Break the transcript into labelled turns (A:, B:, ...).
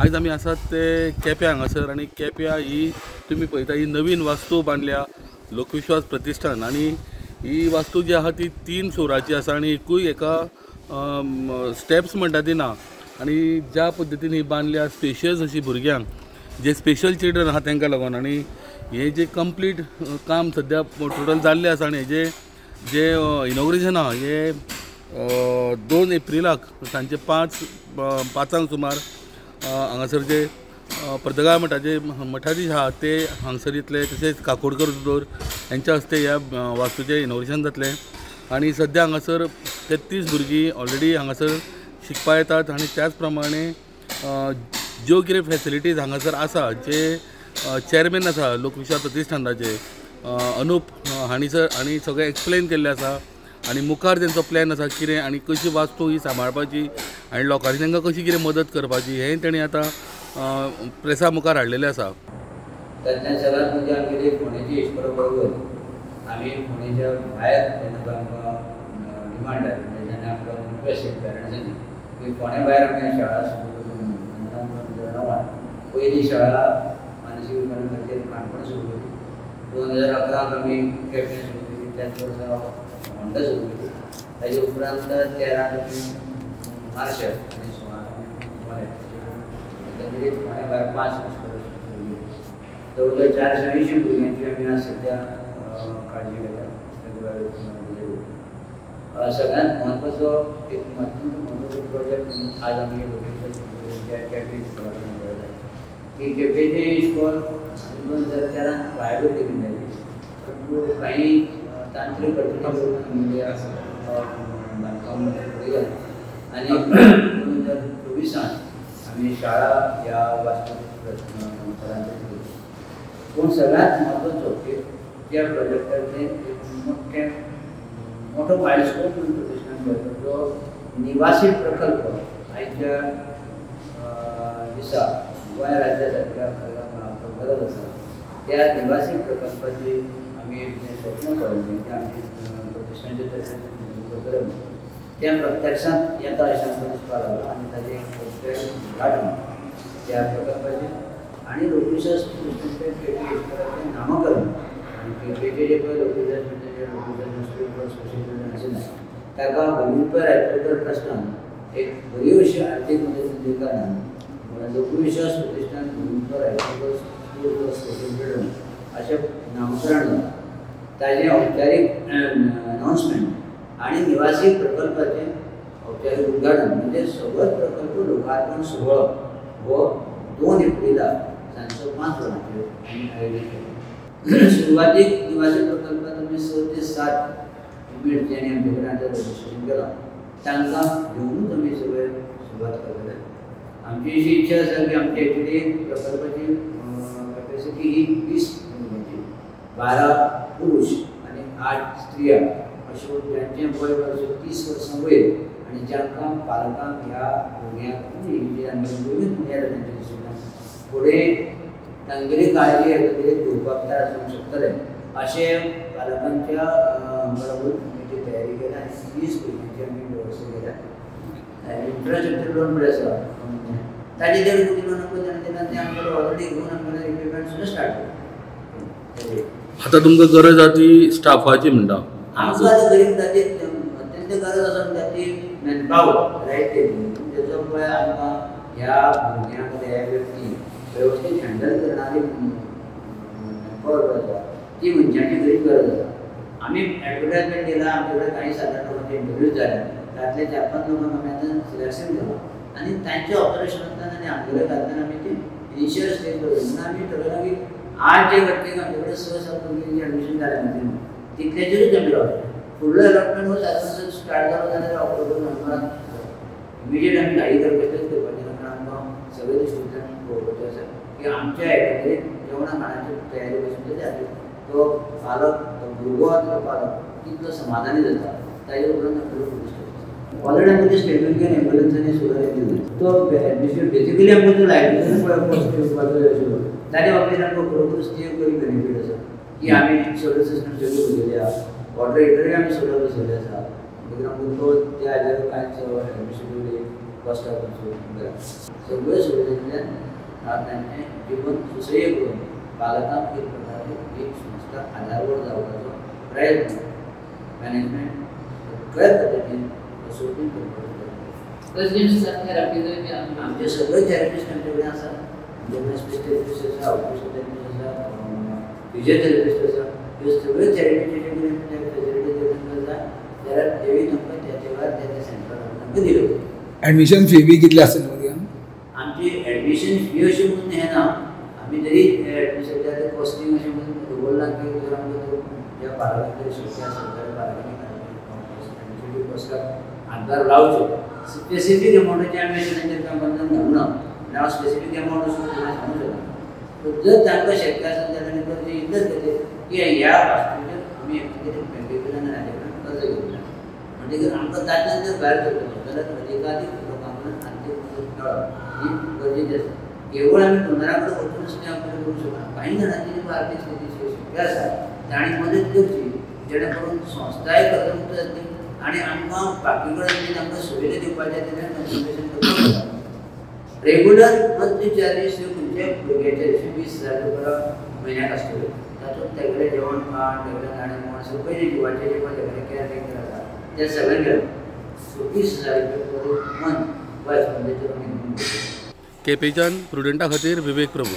A: आयज आमी आसात ते केप्यां हांगासर आनी केप्यां ही तुमी पळयता ही नवीन वास्तू बांदल्या लोकविश्वास प्रतिष्ठान आनी ही वास्तू जी आहा ती 3 सुराची आसा आनी एकूय एका स्टेप्स म्हणटा ती ना आनी ज्या पद्दतीन ही बांदल्या स्पेशियस अशी भुरग्यांक जे स्पेशल चिल्ड्रन आहा तांकां लागून आनी हे जे कंप्लीट काम सद्या टोटल जाल्लें आसा आनी हेजे जे इनॉग्रेशन आहा हे 2 एप्रिलाक सांजचे 5 सुमार हांगासर जे पर्तगाळ मठाचे मठाधीश आहा ते हांगसर येतले, तशेंच काकोडकर दोतोर हेंच्या हस्ते ह्या वास्तूचें इनॉग्रेशन जातलें आनी सद्या हांगासर 33 भुरगीं ऑलरेडी हांगासर शिकपा येतात आनी त्याच प्रमाणे ज्यो कितें फॅसिलिटीज हांगासर आसा जे चेअरमॅन आसा लोकविश्वास प्रतिष्ठानाचे अनुप हांणी सर हांणी सगळें एक्सप्लेन केल्लें आसा आनी मुखार तेंचो प्लॅन आसा कितें आनी कशी वास्तू ही सांबाळपाची आनी लोकांनी तांकां कशी कितें मदत करपाची हें तेणी आतां प्रेसा मुखार हाडलेलें आसा.
B: तातूंतल्यान सगळ्यांत म्हणजे आमगेली फोंडेची इश्कोला बरोबर आमी फोंडेच्या भायर जेन्ना आमकां डिमांड आयली म्हणजे जेन्ना आमकां रिक्वेस्ट केली पेरंट्सांनी की फोंड्या भायर आमी शाळा सुरू करूं म्हणून, तेन्ना आमकां 2009 पयली शाळा मानसीक विकारा खातीर काणकोण सुरू केली, 2011 आमी केपें सुरू केली, त्याच वर्सा होंडा सुरू केली, ताजे उपरांत 13 आमी मार्शल आनी 16 आमी एकंदरीत फोंड्या भायर 5 इश्कोला सुरू केली. जवळ जवळ 480 भुरग्यांची आमी आज सद्या काळजी घेतात. सगळ्यांत म्हत्वाचो एक अत्यंत म्हत्वाचो प्रोजेक्ट आज आमी केपें इश्कोला पळयता की केपेंचें इश्कोल 2013 भायर देखून जाली, परंतु काही तांत्रिक अडचणी आमगेल्या बांदकाम फुडें गेलें आनी 2024 आमी शाळा ह्या वास्तूत स्थलांतरीत केली. पूण सगळ्यांत म्हत्वाचो की त्या प्रोजेक्टाचें एक मोठें मोठो मायलस्टोन म्हणून प्रतिष्ठान करता जो निवासी प्रकल्प आयच्या दिसा गोंय राज्या सारक्या गरज आसा त्या निवासी प्रकल्पाची आमी जें स्वप्न पळयलें तें आमची प्रतिष्ठानचे तर्फे तें प्रत्यक्षांत येता अशें आमकां दिसपाक लागलां आनी ताजें उद्घाटन त्या प्रकल्पाचें आनी लोकविश्वास प्रतिष्ठानच्या केपी इश्कोलाचें नामकरण आनी केपेचें जें पळय लोकविश्वास म्हणजे लोकविश्वास स्कूल फॉर स्पेशल चिल्ड्रन अशें ना ताका गोविंद रायतूरकर ट्रस्टान एक बरी अशी आर्थीक मदत दिल्ली कारणान Lokvishwas Pratishthan Govind Raiturkar school for special children अशें नामकरण जालां. ताजें औपचारीक अनावन्समेंट आनी निवासी प्रकल्पाचें औपचारीक उद्घाटन म्हणजे सगळोच प्रकल्प लोकार्पण सुवाळो हो 2 एप्रिलाक सांजचो 5 वरांचेर आमी आयोजीत केलो. सुरवातीक निवासी प्रकल्पांत आमी 6 ते 7 युनिट ज्यांनी आमचे कडेन आतां रजिस्ट्रेशन केलां तांकां घेवनूच आमी सगळे सुरवात करतले. आमची अशी इच्छा आसा की आमची एक्चुली प्रकल्पाची कॅपेसिटी ही 20 भुरग्यांची, 12 पुरुष आनी 8 स्त्रिया अश्यो ज्यांचें वय वर्स 30 वर्सां वयर आनी जांकां पालकांक ह्या भुरग्यांक नवीन भुरग्यां जाता तांच्या दृश्टींतल्यान फुडें तांगेली काळजी एकंदरीत घेवपाक तयार आसूंक शकतले अशें पालकांच्या बरोबर आमी ती तयारी केल्या आनी 20 भुरग्यांची आमी वेवस्था केल्या. इन्फ्रास्ट्रक्चर लोन म्हणल्यार आसा ताजे 1.5 कोटी लोन आमकां ताणें दिला तें आमकां ऑलरेडी घेवन आमकां इक्विपमेंट सुद्दां स्टार्ट केलें.
A: आतां तुमकां गरज आसा ती स्टाफाची म्हणटा,
B: आमकां आतां गरीब ताची अत्यंत गरज आसा म्हणटा ती मॅनपावर रायट तेजो पळय आमकां ह्या भुरग्यांक ह्या व्यक्ती वेवस्थीत हँडल करणारी मॅनपावर आसा ती मनशांची गरीब गरज आसा. आमी एडवर्टायजमेंट दिला, आमचे कडेन काही सादारण लोकांचे इंटरव्यूज जाल्या, तातले 4-5 लोकांक आमी आतां सिलेक्शन केलां आनी तांच्या ऑपरेशनांतल्यान आनी आमगेल्या घातल्यान आमी ती इनिशियल स्टेज करूं म्हणून आमी ठरयलां की आज जे घटकेक आमचे कडेन 6-7 भुरगीं एडमिशन जालें म्हणजे तितल्याचेरूच आमी रावतले. फुडलो अलॉटमेंट हो सादारण स्टार्ट जालो जाल्यार ऑक्टोबर नोव्हेंबरांत इमिजिएट आमी घाई करपाचेंच करपाचें ना, कारण आमकां सगळे दृश्टींतल्यान पळोवपाचें आसा की आमच्या एकंदरीत जेवणा खाणाची तयारी पसून जाली तो पालक तो भुरगो आनी तो पालक कितलो समाधानी जाता ताजे उपरांत आमकां फुडें स्टेप ऑलरेडी आमकां ते स्टेटमेंट घेवन एम्बुलन्सांनी सुद्दां दिली तो बेसिकली आमकां तो लायटीचो पळय कॉस्ट येवपाचो आशिल्लो ताजे बाबतींत आमकां खरोखरच ती एक बरी बेनिफीट आसा की आमी सोलर सिस्टम सगळी बसयली आसा, वॉटर हिटरूय आमी सोलर बसयल्ले आसा, म्हणटकीर आमकां तो त्या हाजेर कांयच एडमिनिस्ट्रेटिवली कॉस्टाक बरें सगळ्यो सुविधेंतल्यान आज तांचें जीवन सुसह्य करून पालकांक एक प्रकारे एक संस्था आधारवड जावपाचो प्रयत्न मॅनेजमेंट सगळ्या पद्दतीन कसोटीन करपाचो. आमचे सगळे थेरपिस्ट आमचे कडेन आसा. आमचे कडेन स्पीच थेरपिस्ट आसा, ऑक्युपेशन थेरपिस्ट आसा, फिजियोथेरपिस्ट आसा. ह्यो सगळ्यो थेरपीचे कडेन फेसिलिटी जर तांकां जाय जाल्यार तेवूय तांकां त्या त्या वेळार त्या त्या सेंटरार तांकां दिल्यो.
C: एडमिशन फी बी कितली आसतली?
B: आमची एडमिशन फी अशी म्हणून हें ना, आमी तरी एडमिशन कॉस्टिंग अशें म्हणून दवरलां की जर आमकां ज्या पालकांक जर शक्य आसत जाल्यार पालकांनी एडमिशन कॉस्टाक हातभार लावचो. स्पेसिफीक अमावंटाचें आमी अशें तांचेर कांय बंधन घालूना आनी हांव स्पेसिफीक अमावंट वचून तुमकां सांगूंक शकना. पूण जर तांकां शक्य आसत जाल्यार तांणी करचें इतलेंच खातीर की ह्या वास्तूचेर आमी एके बँके कडल्यान हाजे कडल्यान कर्ज घेतलां म्हणटकीर आमकां तातूंतल्यान जर भायर सरतलो जाल्यार अधिकाधीक लोकां कडल्यान आर्थीक मदत मेळप ही गरजेची आसा. केवळ आमी डोनरा कडेन वचूनच तें आमकां करूंक शकना. कांय जाणांची जी आर्थीक स्थिती शक्य आसा तांणी मदत करची जेणे करून संस्थाय कर्जमुक्त जातली आनी आमकां बाकी कडेन तांकां सुविधा दिवपाचें तेन्ना कन्सल्टेशन करपाक जाता. रेगुलर मंथली चार्जीस ह्यो खंयच्याय भुरग्याचे जशें 20,000 रुपया म्हयन्याक आसतल्यो, तातूंत तेगेलें जेवण खाण, तेगेलें न्हाणें मोण सगळें जें जिवाचें जें पळय तेगेलें कॅर टेकर आसा तें सगळें घेवन सो 20,000 रुपया पर मंथ वायज म्हणजे आमी
A: केपेंच्यान प्रुडंटा खातीर विवेक प्रभू.